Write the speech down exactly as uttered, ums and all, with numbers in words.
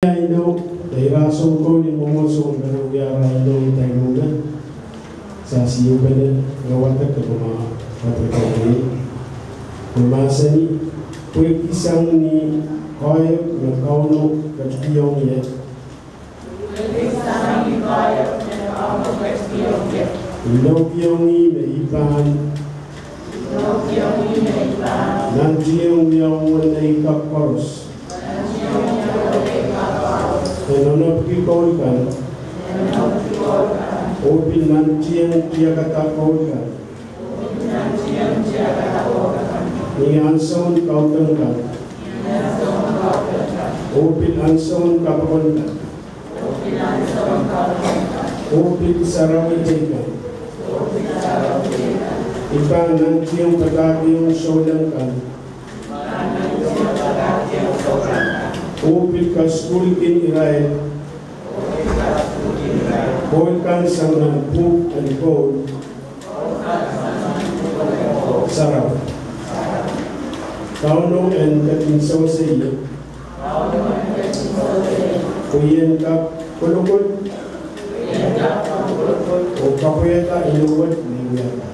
Ia ino, de ira soun koul en mwomwohdiso en Belau, ia ira ino, ita ino me, sa siopene, re wadek de ma, wadek de ma, me mahsanih, pwehki sang ni koahiek me Kauno ketikihong ie, I inoukihong ih me I pahn nantihong wiawi en nei kak koaros. En onopiki koul kan, oh pil nantihong tiakada koul kan, ni ahnsoun kaudok kan, oh pil ahnsoun kapokon kan, oh pil sarawi teikan. I pahn nantihong padahkihong souleng kan, oh pil kasukuhlki irail koul kan sang nan pwuhk en koul sarawi. Kauno en ketin sewese ie, pwe I en kak kolokol oh kapwaiada inou wet me I wiahda.